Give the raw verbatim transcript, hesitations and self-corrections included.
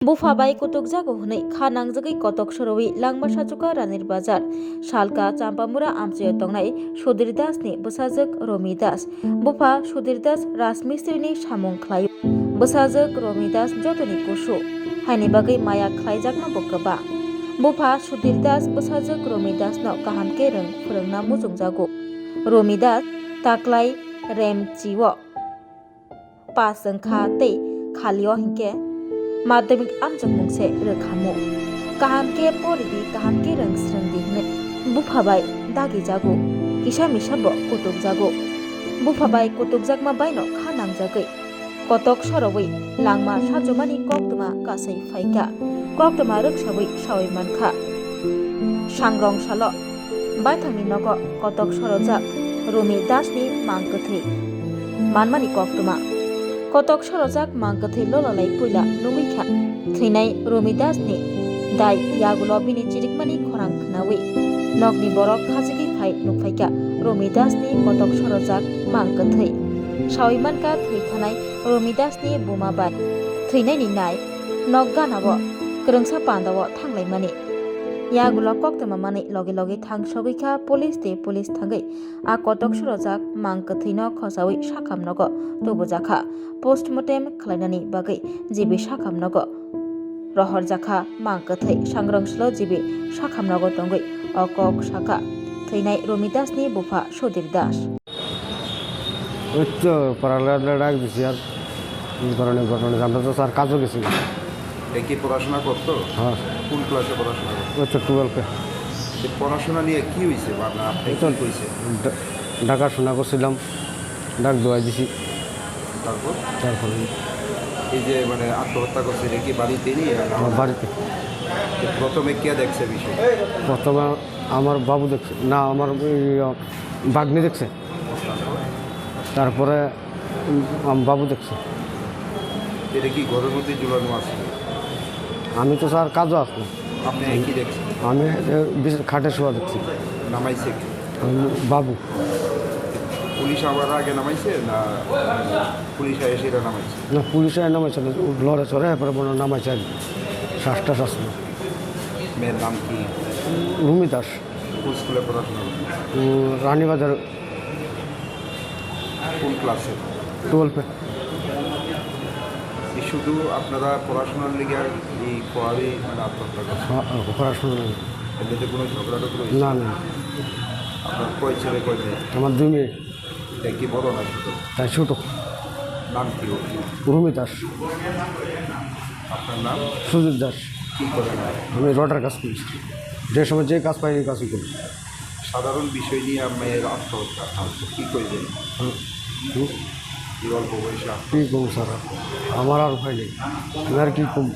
Bupha bai kutukjago hwnwi kha nangjagwi kotok sorowi langma sachuka Ranir Bazar, salka Champamura amchaio tongnai Sudhir Das ni bwsajwk Romi Das. Bupha Sudhir Das Rajmistri ni samung khlaio. Bwsajwk Romi Das jotoni kusu, haini bagwi maya khlaijakma bo kwbang. Bupha Sudhir Das bwsajwk Romi Das no kaham khe rwng phwrwngna muchungjago. Romi Das taklai Remchi o pass wngkha tei khalio hinkhe madhyamik amjokmung se rwkhamu. Kaham khe poridi, kaham khe rwng swrwngdi hwnwi bupha bai dagijago, kisa misa bo kutukjago. Bupha bai kutukjakma baino kha nangjagwi kotok sorowi langma sachumani koktwma kasai phaikha, koktwma rwksawi sawi mankha. Sangrong salo baithangni nogo kotok sorojak Romi Das ni mang kwthwi manmani koktwma. Kotok sorojak mang kwthwi lolalai puila nugwi kha thwinai Romi Das ni dai, yagulo bini chirikmani khorang khnawi nokni borok khachigwi phai nukphaikha Romi Das ni kotok sorojak mang kwthwi. Sawi mankha thwi thanai Romi Das ni buma bai. Thwinaini nai nok ganao kwrwngsa pandao thanglaimani. Yagulo koktwma manwi logi logi thang sogwi kha police tei police thangwi a kotok sorojak mang kwthwino khosawi sakham nogo tubujakha. Postmortem khlainani bagwi G B sakham nogo rohorjakha mang kwthwi. Sangrong salo G B sakham nogo tongwi o kok sakha thwinai Romi Das ni bupha Sudhir Das. ওই তো পড়ালেখা ডাক দিছি আর এই ধরনের ঘটনা, আমরা তো স্যার কাজও গেছি। এ কি পড়াশোনা করতো? হ্যাঁ। কোন ক্লাসে পড়াশোনা করতো? ওই তো টুয়েলভে। যে পড়াশোনা নিয়ে কি হয়েছে বা না, আপনি এই তো কি হয়েছে? ঢা-, ঢাকা শোনা করছিলাম, ডাক দেওয়াই দিছি। তারপর? তারপরে? এই যে মানে আত্মহত্যা করছে, এটা কি বাড়িতে নিয়ে? আমার বাড়িতে। যে প্রথমে কে দেখছে বিষয়টা? প্রথমে আমার বাবু দেখছে, না, আমার ওই, আহ, ভাগ্নি দেখছে। তারপরে, উম, আম, বাবু দেখছে। এটা কি ঘরের মধ্যে ঝুলানো আছে? আমি তো স্যার কাজও আসলাম। আপনি কি দেখছেন? আমি, এ, বিশ-, খাটে শোয়া দেখছি। নামাইছে কে? উম, বাবু। পুলিশ আবার আগে নামাইছে না পুলিশ এসে এটা নামাইছে? না, পুলিশে নামাইছে না, লড়ে চড়ে, এরপরে মনে হয় নামাইছে আর কি। শ্বাস টাস আসলো। মেয়ের নাম কি? রুমি দাস। কোন স্কুলে পড়াশোনা করে? উম, রানীবাজার। কোন ক্লাসে? টুয়েলভে। এই শুধু আপনারা পড়াশোনার লেগে এই কোয়ারি মানে আত্মহত্যা করছেন? হ্যাঁ, হ্যাঁ, পড়াশোনা লাগে। এমনিতে কোনো ঝগড়া টগড়া হয়েছে? না, না। আপনার কয় ছেলে কয় মেয়ে? আমার দুই মেয়ে। এটা কি বড় না ছোট? তাই ছোট। নাম কি ওর? রুমি দাস। আপনার নাম? সুজিত দাস। কি করেন? আমি রডের কাজ করি। যে সময় যে কাজ পাই, ওই কাজই করি। সাধারণ বিষয় নিয়ে মেয়ের আত্মহত্যা। আচ্ছা। কি করবেন? হুম। হুম। এই অল্প বয়সে আত্মহত্যা। কি করবো স্যার? আমার আর উপায় নেই। আমি আর কি করবো?